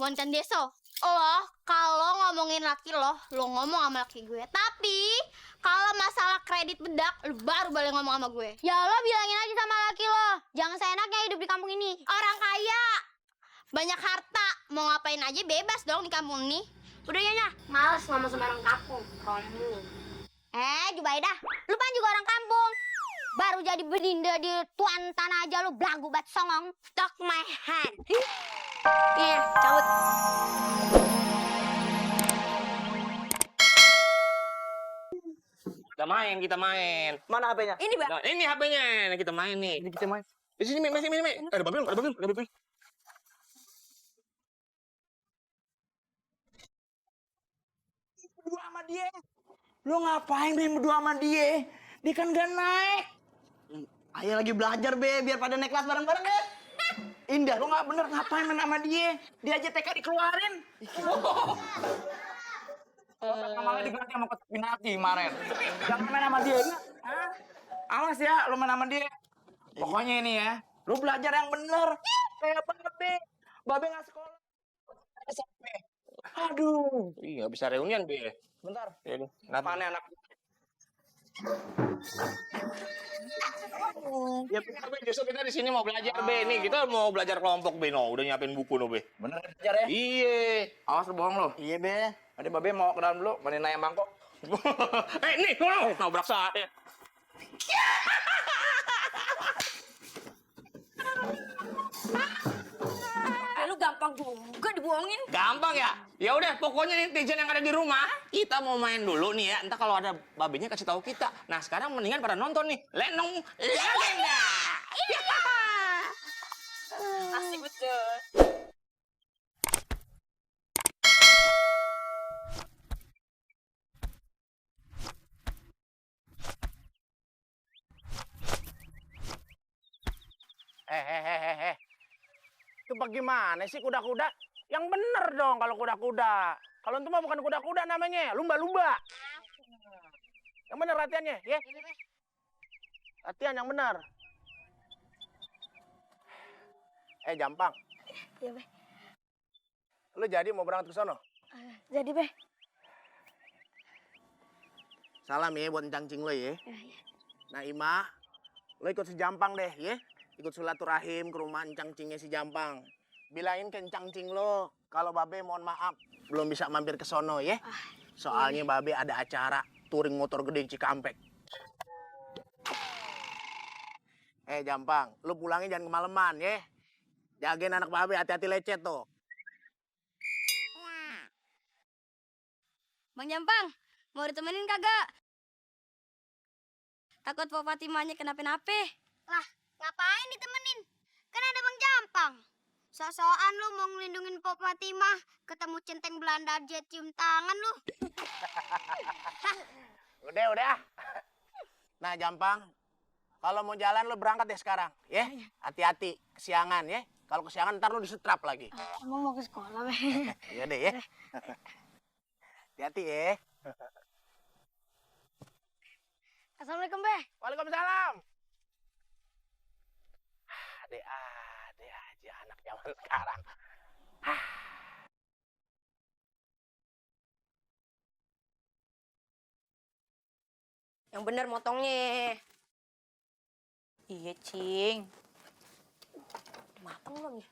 Boncan Deso, lo kalau ngomongin laki lo ngomong sama laki gue. Tapi kalau masalah kredit bedak, lo baru boleh ngomong sama gue. Ya lo bilangin aja sama laki lo, jangan seenaknya hidup di kampung ini. Orang kaya, banyak harta, mau ngapain aja bebas dong di kampung ini. Udah ya, males ngomong sama orang kampung. Kamu. Jubaidah, lu kan juga orang kampung. Baru jadi bedinda di tuan tanah aja lu belagu bat songong. Talk my hand. Iya, cabut. Kita main. Mana HP-nya? Ini, Bang. Nah, ini HP-nya, nah, kita main nih. Ini kita main. Di sini, masih. Ada babi. Berdua sama dia. Lo ngapain main berdua sama dia? Dia kan gak naik. Ayo lagi belajar, Be, biar pada naik kelas bareng-bareng, deh. Indah, lo gak bener ngapain main sama dia? Dia aja TK dikeluarin. Malah diganti sama Kotak Pinati kemarin. Jangan main sama dia, ya? Hah? Awas ya, lo main sama dia. Pokoknya ini ya, lo belajar yang bener. Kayak Babe. Babe nggak sekolah. SMP. Aduh. Iya, bisa reunian, Be. Bentar. Ya, Apaan anak? Ya, Be, justru kita di sini mau belajar, Be. Nih, kita mau belajar kelompok, Be. No, udah nyiapin buku, no, Be. Bener belajar ya? Iya. Awas lu bohong lo. Iya, Be. Tadi Babe mau ke dalam dulu, mainin ayam mangkok. Nih, lo nabrak saya. Lu gampang juga dibohongin. Gampang ya? Ya udah, pokoknya netizen yang ada di rumah, kita mau main dulu nih ya. Entar kalau ada babinya kasih tahu kita. Nah, sekarang mendingan pada nonton nih. Lenong Legenda. Asik betul. Itu bagaimana sih kuda-kuda? Yang bener dong kalau kuda-kuda. Kalau itu mah bukan kuda-kuda namanya, lumba-lumba. Yang bener latihannya, ya? Latihan yang bener. Jampang. Iya, Be. Lu jadi mau berangkat ke sono? Jadi, Be. Salam ya buat cangcing lo ya. Nah, Ima, lo ikut si Jampang deh, ya. Ikut silaturahim ke rumah cangcingnya si Jampang. Bilangin ke cangcing lo, kalau Babe mohon maaf belum bisa mampir ke sono ya. Soalnya Babe ada acara touring motor gede Cikampek. Jampang, lo pulangnya jangan kemalaman ya. Jagain anak Babe, hati-hati lecet tuh. Bang Jampang, mau ditemenin kagak? Takut Pak Fatimanya kenapa-napa. Lah, ngapain ditemenin? Kan ada Bang Jampang. So-soan lu mau ngelindungin Pop Fatimah, ketemu centeng Belanda aja cium tangan lu. Udah. Nah, Jampang, kalau mau jalan lo berangkat deh sekarang, ya. Hati-hati, kesiangan ya. Kalau kesiangan ntar lo disetrap lagi. Emang mau ke sekolah, Be? Iya deh ya. Hati-hati ya. Assalamualaikum, Be. Waalaikumsalam. Ade aja anak zaman sekarang. Yang bener motongnya. Iya, Cing. Mateng belum ya?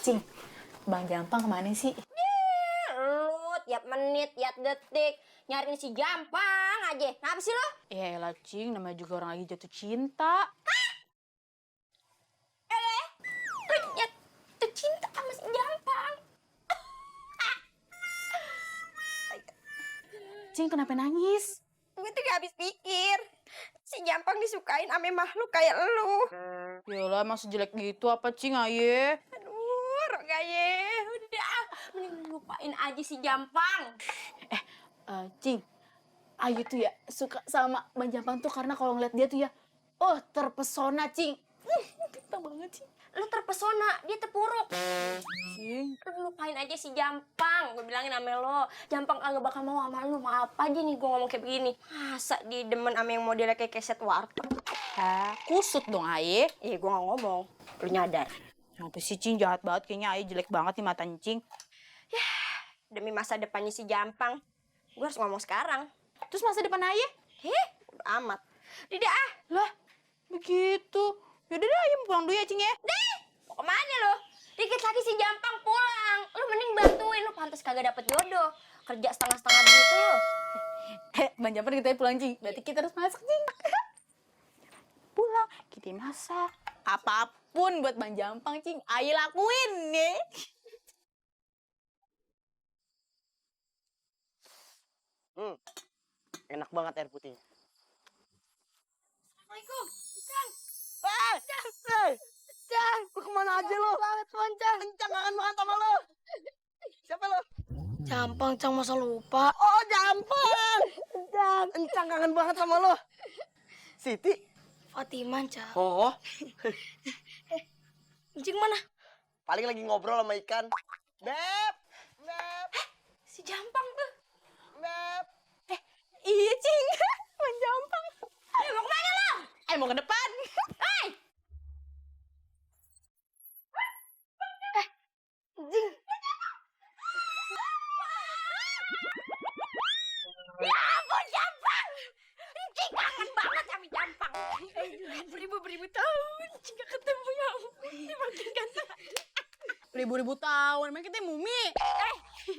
Cing, Bang Jampang kemana sih? Lu tiap menit, tiap detik nyariin si Jampang aja. Kenapa sih lo? Ya elah, Cing, namanya juga orang lagi jatuh cinta. Lu jatuh cinta sama si Jampang. Cing, kenapa nangis? Gue tuh gak habis pikir. Si Jampang disukain sama makhluk kayak lu. Yalah, emang sejelek gitu apa, Cing, aye? Aduh, Rogaye. Udah, mending lupain aja si Jampang. Cing, Ayu tuh ya suka sama Bang Jampang tuh karena kalau ngeliat dia tuh ya, terpesona, Cing. Pintar banget, Cing. Lu terpesona, dia terpuruk. Cing. Lu lupain aja si Jampang. Gue bilangin sama lo, Jampang kagak bakal mau sama lu. Maaf aja nih gue ngomong kayak begini. Masa dia demen sama yang modelnya kayak keset warteg? Kusut dong, aye. Gue gak ngomong. Lu nyadar. Kenapa sih Cing jahat banget? Kayaknya Ayu jelek banget nih mata Cing. Demi masa depannya si Jampang, gue harus ngomong sekarang. Terus masa depan Ayu? Udah amat. Tidak ah. Lah, begitu. Yaudah deh Ayu pulang dulu ya Cing ya. Mau kemana lo? Dikit lagi si Jampang pulang. Lu mending bantuin. Lu pantas kagak dapet jodoh. Kerja setengah-setengah begitu lo. Bang Jampar kita pulang Cing. Berarti kita harus masak Cing. Pulang, kita masak. Apapun buat Bang Jampang Cing. Ayu lakuin nih. Enak banget air putih. Assalamualaikum. Cang, lu kemana aja lo? Banget Poncang. Encang kangen banget sama lo. Siapa lo? Jampang, Cang masa lupa. Oh, Jampang. Encang kangen banget sama lo. Siti. Fatimah, Cang. Oh, Cing mana? paling lagi ngobrol sama ikan. Beb. Beb. Si Jampang tuh. Beb. Iya Cing. Bang Jampang. Mau kemana lo? Mau ke depan. Jing. Ya ampun Jampang. Cing kangen banget sama Jampang. Beribu-beribu tahun Cing gak ketemu ya ampun. Dia makin ganteng. Beribu-ribu tahun. Emang kita mumi.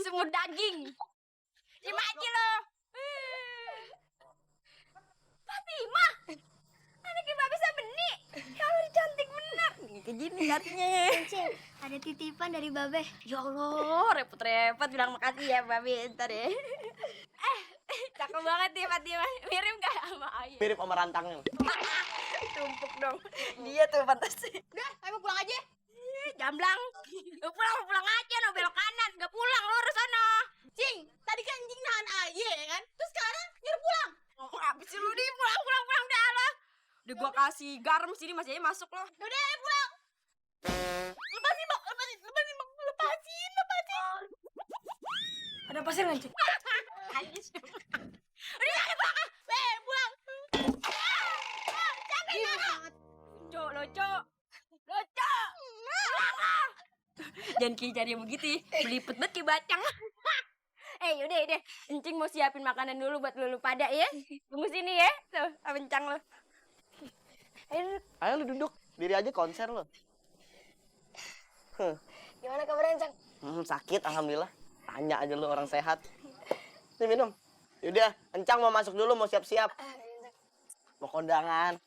Semur daging. Terima aja lo. Fatimah. Anaknya Mbak bisa benih. Kalau cantik bener. Kayak gini katanya. Cing, ada titipan dari Babe. Ya Allah, repot-repot bilang makasih ya Babe, ntar ya. Cakep banget nih Fatimah. Mirip gak sama Ayu? Mirip sama rantangnya. Tumpuk dong. Dia tuh pantas. Udah, ayo pulang aja. Jamblang. Lu pulang aja, no belok kanan. Gak pulang, lurus sana. Cing, tadi kan Cing nahan Ayu ya kan? Terus sekarang nyuruh pulang. Habis lu di pulang dah lah. Udah gua kasih garam sini masih aja masuk loh. Udah, ayo pulang. Lepasin, Bang. Lepasin, Bang. Lepasin. Ada pasir nggak, Cik? Udah ada pulang. Pulang. Capek banget. Loco. Pulang lah. Jangan kayak cari begitu ya. Belipet banget kayak bacang. Yaudah. Encing mau siapin makanan dulu buat lu pada ya. Tunggu sini ya. Tuh, Encang lo. Ayo lu duduk. Diri aja konser lo. Gimana kabarnya, Encang? Sakit, alhamdulillah. Tanya aja lu orang sehat. Nih minum. Yaudah, Encang mau masuk dulu, mau siap-siap. Mau kondangan.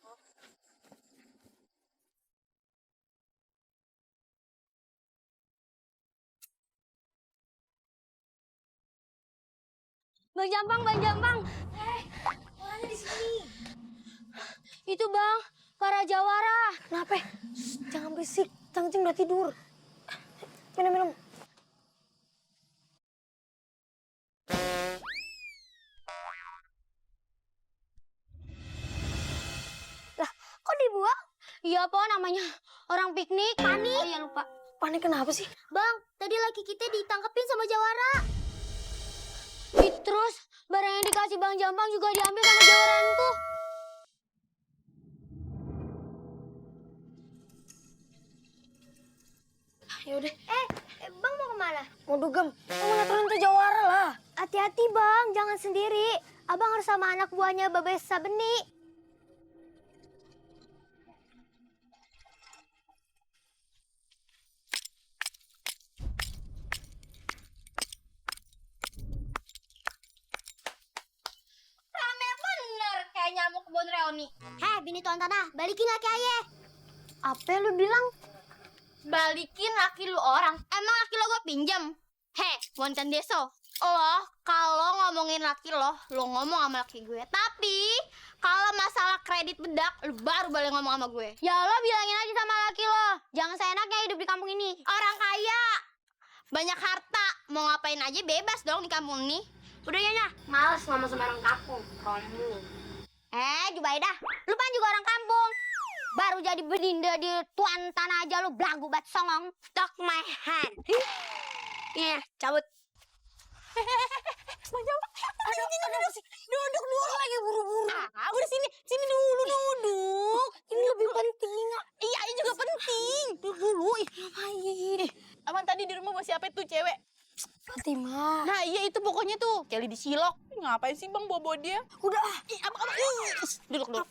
Bang Jampang. Orangnya di sini. Itu Bang, para jawara. Kenapa? Jangan berisik, Cing udah tidur. Minum. Lah, kok dibuang? Iya, Po, namanya orang piknik. Panik. Oh iya, lupa. Panik kenapa sih? Bang, tadi laki kita ditangkepin sama Jawara. Terus, barang yang dikasih Bang Jampang juga diambil sama jawara itu. Yaudah. Bang mau kemana? Mau dugem. Mau ngaturin tuh jawara lah. Hati-hati Bang, jangan sendiri. Abang harus sama anak buahnya Babe Sabeni. Rame bener kayak nyamuk kebun reoni. Heh, bini tuan tanah, balikin laki ayah. Apa lu bilang? Balikin laki lu orang. Emang laki lo gue pinjam? Heh, Boncan Deso. Lo kalau ngomongin laki lo ngomong sama laki gue. Tapi kalau masalah kredit bedak, lu baru boleh ngomong sama gue. Ya lo bilangin aja sama laki lo. Jangan seenaknya hidup di kampung ini. Orang kaya, banyak harta, mau ngapain aja bebas dong di kampung ini. Udah ya, Males ngomong sama orang kampung. Kamu. Jubaidah, lu kan juga orang kampung. Baru jadi beninda di tuan tanah aja lu belagu bat songong. Talk my hand. Cabut. Duduk dulu lagi buru-buru. Udah sini dulu duduk. Ini lebih penting. Iya, ini juga penting. Duduk dulu. siapa tuh cewek? Fatimah. Nah iya itu pokoknya tuh Kelly disilok. Ngapain sih bang bobo dia? Udah Ih, abang, ih, duduk.